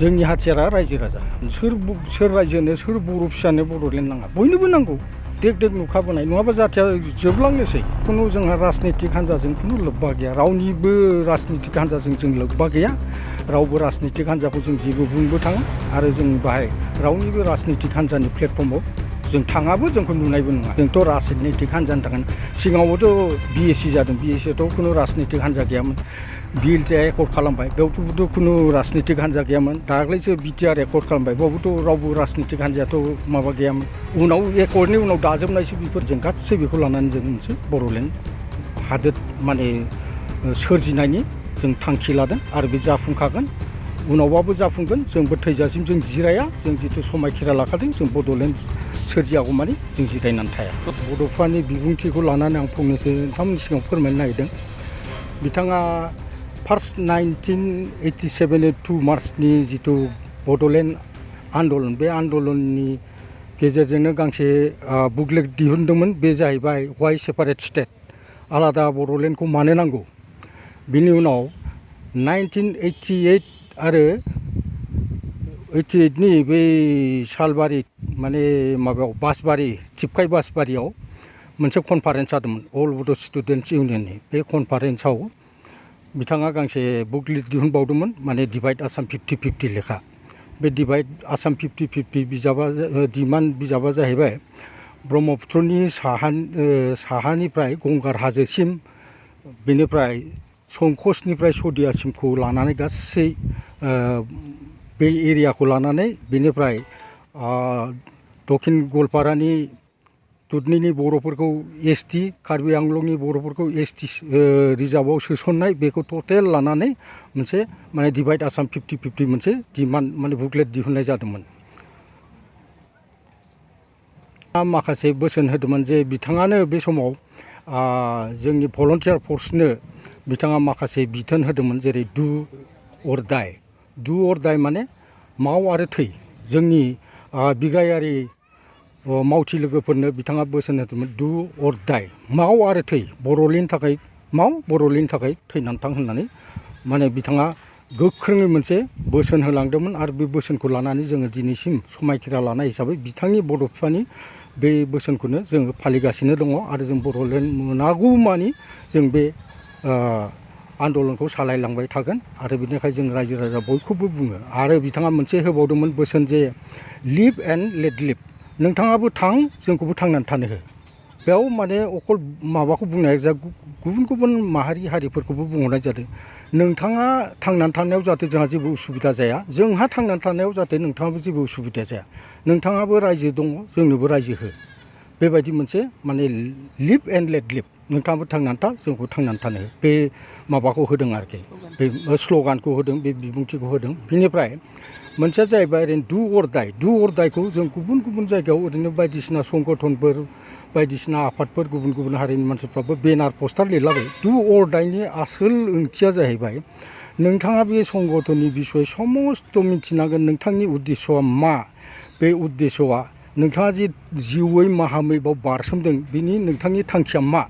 जोंनि हाथियारा रायजो राजा सोर रायजोनो सोर बर' फिसानो बड'लेण्ड नाङा बयनोबो नांगौ देग देग नुखाबोनाय नङाबा जाथिया जोबलांनोसै खुनु जोंहा राजनितिक हान्जाजों खुनु लोब्बा गैया रावनिबो राजनितिक हान्जाजों जों लोब्बा गैया रावबो राजनितिक हान्जाखौ जों जेबो बुंनोबो थाङा आरो जों बाहाय रावनिबो राजनितिक हान्जानि प्लेटफर्माव जों थाङाबो जोंखौ नुनायबो नङा जोंथ' राजनितिक हान्जानि थाखाय सिगाङावबोथ' बिएससि जादों बिएससियावथ' खुनु राजनितिक हान्जा गैयामोन बिएलटिआ एकर्ड खालामबाय बेयावथ' खुनु राजनितिक हान्जा गैयामोन दाख्लैसो बिटिआर एकर्ड खालामबाय बेयावबोथ' रावबो राजनितिक हान्जायाथ' माबा गैयामोन उनाव एकर्डनि उनाव दाजोबनायसो बेफोरजों गासै बेखौ लानानै जों मोनसे बड'लेण्ड हादोर माने सोरजिनायनि जों थांखि लादों आरो बे जाफुंखागोन उनावबाबो जाफुंगोन जोंबो थैजासिम जों जिराया जों जिथु समायखिरा लाखादों जों बड'लेण्ड सोरजियागौ माने जों जिरायनानै थाया बड'फानि बिबुंथिखौ लानानै आं फंनैसो नोंथांमोननि सिगाङाव फोरमायनो नागिरदों बिथाङा फार्स्ट 1987 मार्चनि जिथु बड'लेण्ड आन्दलन बे आन्दलननि गेजेरजोंनो गांसे बुकलेट दिहुनदोंमोन बे जाहैबाय वाइ सेपारेट स्टेट आलादा बड'लेण्डखौ मानो नांगौ बिनि उनाव 1988 आरो 88नि बै सालबारि माने माबायाव बासबारि थिपखाय बासबारियाव मोनसे कनफारेन्स जादोंमोन अल बड' स्टुडेन्टस इउनियननि बे कनफारेन्सआव बिथाङा गांसे बुकलेट दिहुनबावदोंमोन माने डिभाइड आसाम 50-50 लेखा बे डिभाइड आसाम 50-50 बिजाबा डिमान्ड बिजाबा जाहैबाय ब्रह्मपुत्रनि साहानिफ्राय गंगार हाजोसिम बेनिफ्राय संकसनिफ्राय सदियासिमखौ लानानै गासै बे एरियाखौ लानानै बेनिफ्राय दक्षिण गवालपारानि दुधनैनि बर'फोरखौ एसटि कार्बि आंलंनि बर'फोरखौ एसटि रिजार्भआव सोसननाय बेखौ टटेल लानानै मोनसे माने डिभाइड आसाम 50-50 मोनसे डिमान्ड माने बुकलेट दिहुननाय जादोंमोन माखासे बोसोन होदोंमोन जे बिथाङानो बे समाव जोंनि भलन्टियार फर्सनो बिथाङा माखासे बिथोन होदोंमोन जेरै डु अर डाइ माने माव आरो थै जोंनि बिग्रायारि मावथि लोगोफोरनो बिथाङा बोसोन होदोंमोन डु अर डाइ माव आरो थै बड'लेण्डनि थाखाय माव बड'लेण्डनि थाखाय थैनानै थां होननानै माने बिथाङा गोख्रोङै मोनसे बोसोन होलांदोंमोन आरो बे बोसोनखौ लानानै जोङो दिनैसिम समायखिरा लानाय हिसाबै बिथांनि बड' बिफानि बे बोसोनखौनो जोङो फालिगासिनो दङ आरो जों बड'लेण्ड मोनागौमानि जों बे आन्दलनखौ सालायलांबाय थागोन आरो बेनिखायनो जों रायजो राजा बयखौबो बुङो आरो बिथाङा मोनसे होबावदोंमोन बोसोन जे लिभ एन्ड लेट लिभ नोंथाङाबो थां जोंखौबो थांनानै थानो हो बेयाव माने अकल माबाखौ बुंनाय जा गुबुन माहारि हारिफोरखौबो बुंहरनाय जादों नोंथाङा थांनानै थानायाव जाहाथे जोंहा जेबो उसुबिदा जाया जोंहा थांनानै थानायाव जाहाथे नोंथाङाबो जेबो उसुबिदा जाया नोंथाङाबो रायजो दङ जोंनोबो रायजो हो बेबायदि मोनसे माने लिभ एन्ड लेट लिभ नोंथाङाबो थांनानै था जोंखौ थांनानै थानो हो बे माबाखौ होदों आरोखि बे स्ल'गानखौ होदों बे बिबुंथिखौ होदों बिनिफ्राय मोनसेया जाहैबाय ओरैनो डु अर डाइखौ जों गुबुन जायगायाव ओरैनो बायदिसिना संगठनफोर बायदिसिना आफादफोर गुबुन हारिनि मानसिफ्राबो बेनार पस्टार लिरलाबाय डु अर डाइनि आसोल ओंथिया जाहैबाय नोंथाङा बे संगठननि बिसय समस्त मिथिनांगोन नोंथांनि उद्देश्यआ मा बे उद्देश्यआ नोंथाङा जे जिउयै माहामै बाव बारसोमदों बिनि नोंथांनि थांखिया मा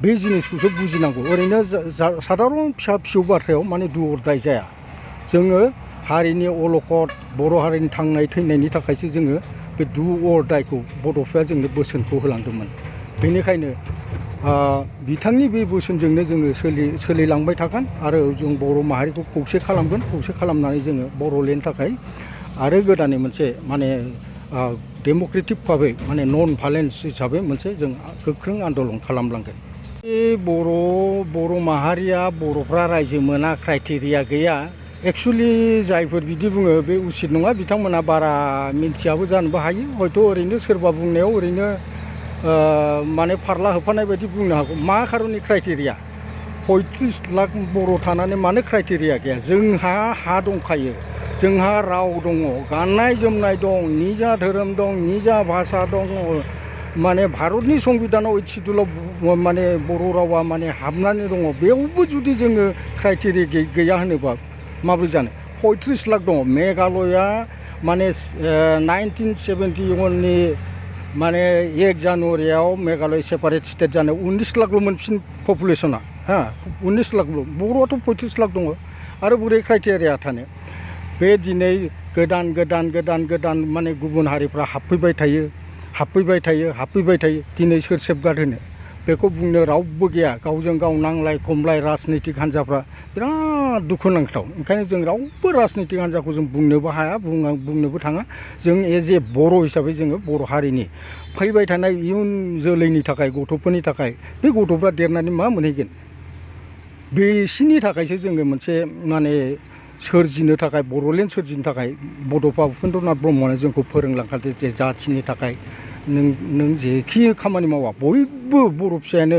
बे जिनिसखौसो बुजिनांगौ ओरैनो साधारन फिसा फिसौ बाथ्रायाव माने डु अर डाइ जाया जोङो हारिनि अलखद बर' हारिनि थांनाय थैनायनि थाखायसो जोङो बे डु अर डाइखौ बड'फाया जोंनो बोसोनखौ होलांदोंमोन बेनिखायनो बिथांनि बे बोसोनजोंनो जोङो सोलिलांबाय थागोन आरो जों बर' माहारिखौ खौसे खालामगोन खौसे खालामनानै जोङो बड'लेण्डनि थाखाय आरो गोदानै मोनसे माने डेम'क्रेटिक भाबै माने नन भायलेन्स हिसाबै मोनसे जों गोख्रों आन्दलन खालामलांगोन बर' माहारिया बर'फ्रा रायजो मोना क्राइटेरिया गैया एक्सुवेलि जायफोर बिदि बुङो बे उसित नङा बिथांमोना बारा मिन्थियाबो जानोबो हायो हयथ' ओरैनो सोरबा बुंनायाव ओरैनो माने फारला होफानाय बायदि बुंनो हागौ मा खारननि क्राइटेरिया 35 लाख बर' थानानै मानो क्राइटेरिया गैया जोंहा हा दंखायो जोंहा राव दङ गाननाय जोमनाय दं निजा धोरोम दं निजा भाषा दङ माने भारतनि संबिधानाव 8 सिडुलाव माने बर' रावा माने हाबनानै दङ बेयावबो जुदि जोङो क्राइटेरिया गैया होनोबा माबोरै जानो 35 लाख दङ मेघालया माने 1971नि माने 1 जानुवारियाव मेघालय सेपारेट स्टेट जानायाव 19 लाखल'मोन बिसिनि पपुलेसना 19 लाखल' बर'आथ' 35 लाख दङ आरो बोरै क्राइटेरिया थानो बे दिनै गोदान माने गुबुन हारिफ्रा हाबफैबाय थायो दिनै सोर सेफगार्ड होनो बेखौ बुंनो रावबो गैया गावजों गाव नांलाय खमलाय राजनितिक हान्जाफ्रा बिराद दुखुनांथाव ओंखायनो जों रावबो राजनितिक हान्जाखौ जों बुंनोबो हाया बुंनोबो थाङा जों एज ए बर' हिसाबै जोङो बर' हारिनि फैबाय थानाय इयुन जोलैनि थाखाय गथ'फोरनि थाखाय बे गथ'फ्रा देरनानै मा मोनहैगोन बिसिनि थाखायसो जोङो मोनसे माने सोरजिनो थाखाय बर'लेण्ड सोरजिनो थाखाय बड'फा उपेन्द्रनाथ ब्रह्मआनो जोंखौ फोरोंलांखादो जे जाथिनि थाखाय नों जेखि खामानि मावा बयबो बर' फिसायानो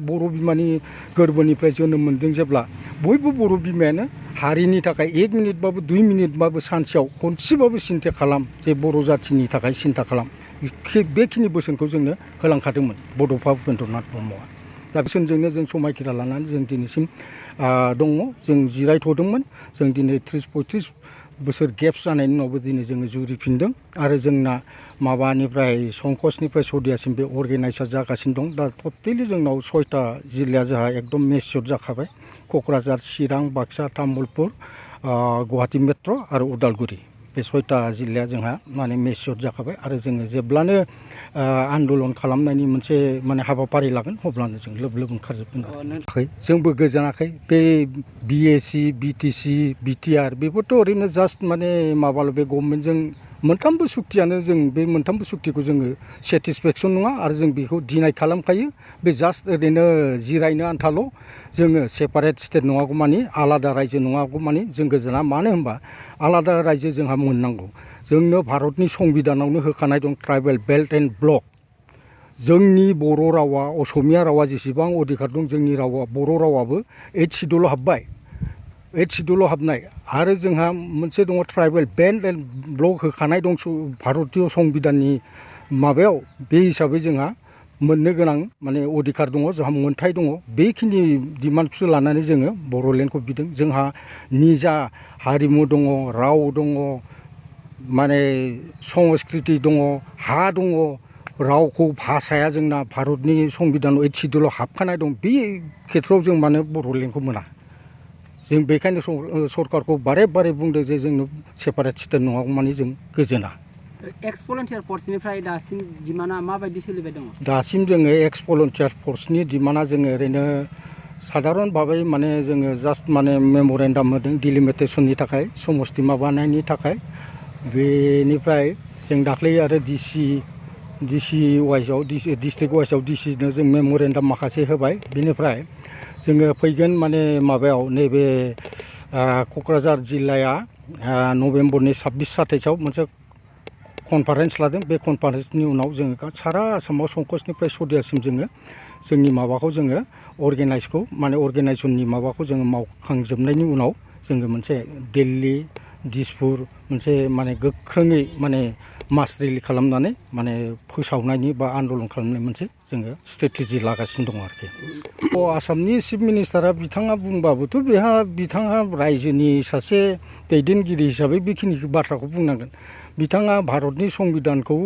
बर' बिमानि गोरबोनिफ्राय जोनोम मोनदों जेब्ला बयबो बर' बिमायानो हारिनि थाखाय 1 मिनिटबाबो 2 मिनिटबाबो सानसेयाव खनसेबाबो सिन्था खालाम जे बर' जाथिनि थाखाय सिन्था खालाम बेखिनि बोसोनखौ जोंनो होलांखादोंमोन बड'फा उपेन्द्रनाथ ब्रह्मआ दा बोसोनजोंनो जों समायखिरा लानानै जों दिनैसिम दङ जों जिरायथ'दोंमोन जों दिनै 30-35 बोसोर गेप्स जानायनि उनावबो दिनै जोङो जुरिफिनदों आरो जोंना माबानिफ्राय संकसनिफ्राय सदियासिम बे अर्गेनाइजआ जागासिनो दं दा टटेलि जोंनाव 6टा जिल्लाया जोंहा एकदम मेचियर जाखाबाय क'क्राझार चिरां बाक्सा तामुलपुर गुवाहाटी मेट्र' आरो उदालगुरि बे 6टा जिल्लाया जोंहा माने मेचियर जाखाबाय आरो जोङो जेब्लानो आन्दलन खालामनायनि मोनसे माने हाबाफारि लागोन अब्लानो जों लोब ओंखारजोबगोन जोंबो गोजोनाखै बे बिएसि बिटिसि बिटिआर बेफोरथ' ओरैनो जास्ट माने माबाल' बे गभर्नमेन्टजों मोनथामबो सुक्तियानो जों बे मोनथामबो सुक्तिखौ जोङो सेटिसफेक्सन नङा आरो जों बेखौ डिनाय खालामखायो बे जास्ट ओरैनो जिरायनो आन्थाल' जोङो सेपारेट स्टेट नङागौ मानि आलादा रायजो नङागौ मानि जों गोजोना मानो होनबा आलादा रायजो जोंहा मोननांगौ जोंनो भारतनि संबिधानावनो होखानाय दं ट्राइबेल बेल्ट एन्ड ब्लक जोंनि बर' रावा असमिया रावा जेसेबां अधिकार दं जोंनि रावा बर' रावाबो 8 सिडुलाव हाबबाय 8 सिडुलाव हाबनाय आरो जोंहा मोनसे दङ ट्राइबेल बेल्ट एन्ड ब्लक होखानाय दं भारतीय संबिधाननि माबायाव बे हिसाबै जोंहा मोननो गोनां माने अधिकार दङ जोंहा मोनथाय दङ बेखिनि डिमान्डखौ लानानै जोङो बर'लेण्डखौ बिदों जोंहा निजा हारिमु दङ राव दङ माने संस्कृति दङ हा दङ रावखौ भाषाया जोंना भारतनि संबिधानाव 8 सिडुलाव हाबखानाय दं बे खेथ्रआव जों मानो बर'लेण्डखौ मोना जों बेखायनो सरकारखौ बारे बुंदों जे जोंनो सेपारेट स्टेट नङागौ मानि जों गोजोना एक्स भलन्टियार फर्सनिफ्राय दासिम डिमान्डआ माबायदि सोलिबाय दङ दासिम जोङो एक्स भलन्टियार फर्सनि डिमान्डआ जोङो ओरैनो साधारन भाबै माने जोङो जास्ट माने मेम'रेन्डाम होदों डिलिमिटेसननि थाखाय समस्ति माबानायनि थाखाय बेनिफ्राय जों दाख्लै आरो डिसि वाइसआव डिस्ट्रिक्ट वाइसआव डिसिनो जों मेम'रेन्डाम माखासे होबाय बेनिफ्राय जोङो फैगोन माने माबायाव नैबे क'क्राझार जिल्लाया नभेम्बरनि 26-27आव मोनसे कनफारेन्स लादों बे कनफारेन्सनि उनाव जोङो सारा आसामाव संकसनिफ्राय सदियासिम जोङो जोंनि माबाखौ जोङो अर्गेनाइजखौ माने अर्गेनाइजेसननि माबाखौ जोङो मावखांजोबनायनि उनाव जोङो मोनसे दिल्ली दिसपुर मोनसे माने गोख्रोङै माने मास रेलि खालामनानै माने फोसावनायनि बा आन्दलन खालामनाय मोनसे जोङो स्ट्रेटेजि लागासिनो दङ आरोखि आसामनि चिफ मिनिस्टारा बिथाङा बुंबाबोथ' बिथाङा रायजोनि सासे दैदेनगिरि हिसाबै बेखिनि बाथ्राखौ बुंनांगोन बिथाङा भारतनि संबिधानखौ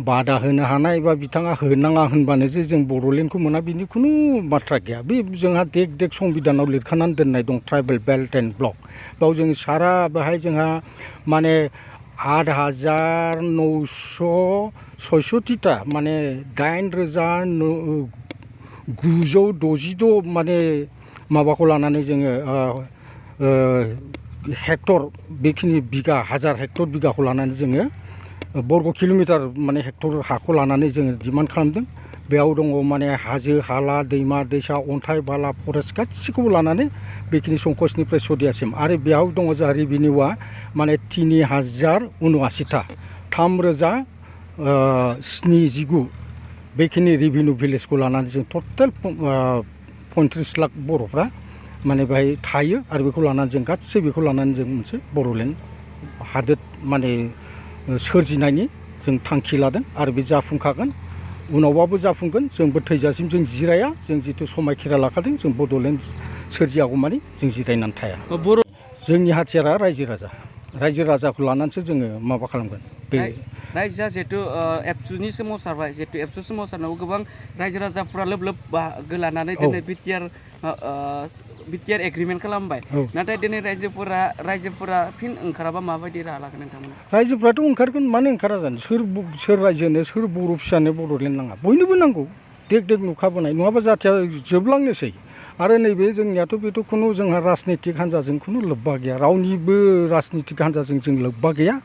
बादा होनो हानाय बा बिथाङा होनाङा होनबानो जे जों बर'लेण्डखौ मोना बिनि खुनु बाथ्रा गैया बे जोंहा देक संबिधानाव लिरखानानै दोननाय दं ट्राइबेल बेल्ट एन्ड ब्लक बाव जों सारा बेहाय जोंहा माने 8,966टा माने 8,966 माने माबाखौ लानानै जोङो हेक्टर बेखिनि बिगा हाजार हेक्टर बिगाखौ लानानै जोङो बर्ग किल'मिटार माने हेक्टर हाखौ लानानै जोङो डिमान्ड खालामदों बेयाव दङ माने हाजो हाला दैमा दैसा अन्थाइ बाला फरेस्ट गासिखौबो लानानै बेखिनि संकसनिफ्राय सदियासिम आरो बेयाव दङ जोंहा रेभिनिउआ माने 3,079टा 3,079 बेखिनि रेभिनिउ भिलेजखौ लानानै जों टटेल 35 लाख बर'फ्रा माने बेहाय थायो आरो बेखौ लानानै जों गासै बेखौ लानानै जों मोनसे बर'लेण्ड हादोर माने सोरजिनायनि जों थांखि लादों आरो बे जाफुंखागोन उनावबाबो जाफुंगोन जोंबो थैजासिम जों जिराया जों जिथु समायखिरा लाखादों जों बड'लेण्ड सोरजियागौमानि जों जिरायनानै थाया जोंनि हाथियारा रायजो राजाखौ लानानैसो जोङो माबा खालामगोन बे रायजोआ जिहेतु एबसुनि सोमावसारबाय जिहेतु एबसु सोमावसारनायाव गोबां रायजो राजाफ्रा लोब बाहागो लानानै दिनै बिटिआर बिटिआर एग्रिमेन्ट खालामबाय औ। नाथाय दिनै रायजोफोरा फिन ओंखाराबा माबायदि राहा लागोन नोंथांमोना? रायजोफ्राथ' ओंखारगोन मानो ओंखारा जानो सोर रायजोनो सोर बर' फिसानो बड'लेण्ड नाङा बयनोबो नांगौ देग देग नुखाबोनाय नङाबा जाथिया जोबलांनोसै आरो नैबे जोंनियाथ' बेथ' खुनु जोंहा राजनितिक हान्जाजों खुनु लोब्बा गैया रावनिबो राजनितिक हान्जाजों जों लोब्बा गैया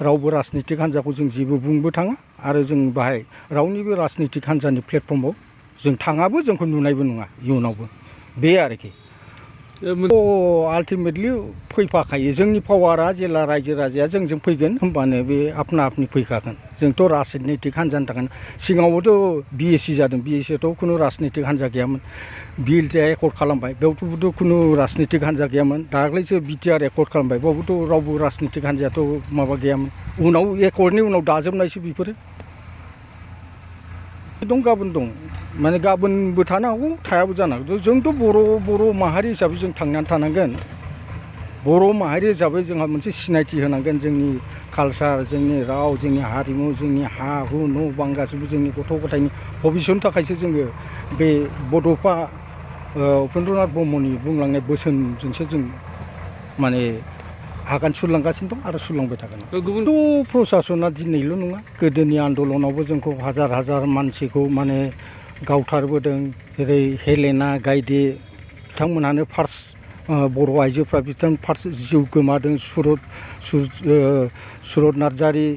रावबो राजनितिक हान्जाखौ जों जेबो बुंबो थाङा आरो जों बाहाय रावनिबो राजनितिक हान्जानि प्लेटफर्माव जों थाङाबो जोंखौ नुनायबो नङा इयुनावबो बे आरोखि आल्टिमेटलि फैफाखायो जोंनि पावारा जेला रायजो राजाया जोंजों फैगोन होमबानो बे आपना आपनि फैखागोन जोंथ' राजनितिक हान्जानि थाखाय सिगाङावबोथ' बिएसि जादों बिएसिआवथ' खुनु राजनितिक हान्जा गैयामोन बिएलटिआ एकर्ड खालामबाय बेयावथ' खुनु राजनितिक हान्जा गैयामोन दाख्लैसो बिटिआर एकर्ड खालामबाय बेयावबोथ' रावबो राजनितिक हान्जायाथ' माबा गैयामोन उनाव एकर्डनि उनाव दाजोबनायसो बेफोरो दं गाबोन दं माने गाबोनबो थानो हागौ थायाबो जानो हागौ जोंथ' बर' माहारि हिसाबै जों थांनानै थानांगोन बर' माहारि हिसाबै जोंहा मोनसे सिनायथि होनांगोन जोंनि कालसार जोंनि राव जोंनि हारिमु जोंनि हा हु न' बां गासैबो जोंनि गथ' गथायनि भबिसतनि थाखायसो जोङो बे बड'फा उपेन्द्रनाथ ब्रह्मनि बुंलांनाय बोसोनजोंसो जों माने आगान सुरलांगासिनो दं आरो सुरलांबाय थागोन गुबुनथ' प्रसासना दिनैल' नङा गोदोनि आन्दलनावबो जोंखौ हाजार हाजार मानसिखौ माने गावथारबोदों जेरै हेलेना गायदे बिथांमोनहानो फार्स्ट बर' आइजोफ्रा बिथां फार्स्ट जिउ गोमादों सुरत नार्जारि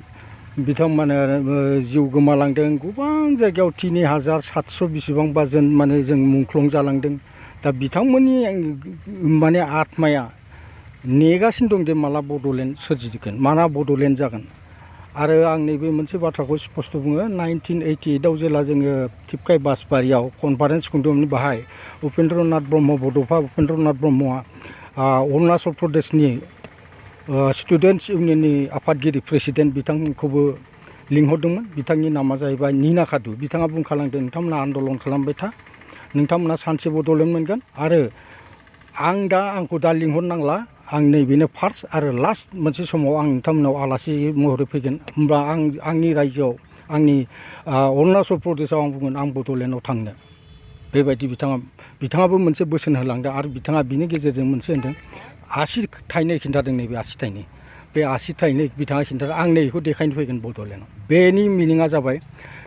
बिथांमोना जिउ गोमालांदों गोबां जायगायाव 3700 बेसेबांबा जों माने जों मुंख्लं जालांदों दा बिथांमोननि माने आत्माया नेगासिनो दं दे माला बड'लेण्ड सोरजिगोन माला बड'लेण्ड जागोन आरो आं नैबे मोनसे बाथ्राखौ स्पस्त' बुङो 1988आव जेला जोङो थिपकाइ बासबारियाव कनफारेन्स खुंदोंमोन बाहाय उपेन्द्रनाथ ब्रह्म बड'फा उपेन्द्रनाथ ब्रह्मआ अरुणाचल प्रदेशनि स्टुडेन्टस इउनियननि आफादगिरि प्रेसिडेन्ट बिथांखौबो लिंहरदोंमोन बिथांनि नामा जाहैबाय निना कादु बिथाङा बुंखालांदों नोंथांमोना आन्दलन खालामबाय था नोंथांमोना सानसे बड'लेण्ड मोनगोन आरो आंखौ दा लिंहरनांला आं नैबेनो फार्स्ट आरो लास्ट मोनसे समाव आं नोंथांमोनाव आलासि महरै फैगोन होमब्ला आंनि रायजोआव आंनि अरुणाचल प्रदेशआव आं बुंगोन आं बड'लेण्डआव थांनो बेबायदि बिथाङाबो मोनसे बोसोन होलांदों आरो बिथाङा बिनि गेजेरजों मोनसे होनदों 80 थाइनै खिन्थादों नैबे 80 थाइनै बे 80 थाइनै बिथाङा खिन्थादों आं नै बेखौ देखायनो फैगोन बड'लेण्डआव बेनि मिनिङा जाबाय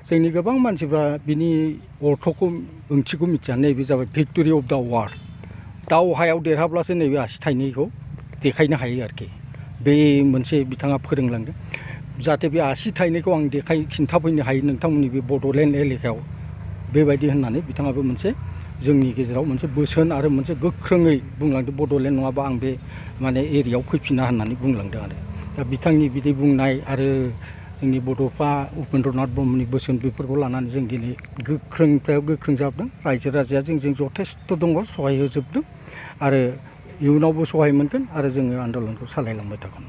जोंनि गोबां मानसिफ्रा बिनि अर्थ'खौ ओंथिखौ मिथिया नैबे जाबाय भिक्ट'रि अफ दा वार दावहायाव देरहाब्लासो नैबे 80 थाइनैखौ देखायनो हायो आरोखि बे मोनसे बिथाङा फोरोंलांदों जाहाथे बे 80 थाइनैखौ आं खिन्थाफैनो हायो नोंथांमोननि बे बड'लेण्ड एलेकायाव बेबायदि होननानै बिथाङाबो मोनसे जोंनि गेजेराव मोनसे बोसोन आरो मोनसे गोख्रोङै बुंलांदों बड'लेण्ड नङाबा आं बे माने एरियायाव फैफिना होननानै बुंलांदों आरो दा बिथांनि बिदि बुंनाय आरो जोंनि बड'फा उपेन्द्रनाथ ब्रह्मनि बोसोन बेफोरखौ लानानै जों दिनै गोख्रोंनिफ्राय गोख्रों जाबोदों रायजो राजाया जोंजों जथेस्थ' दङ सहाय होजोबदों आरो इयुनावबो सहाय मोनगोन आरो जोङो आन्दलनखौ सालायलांबाय थागोन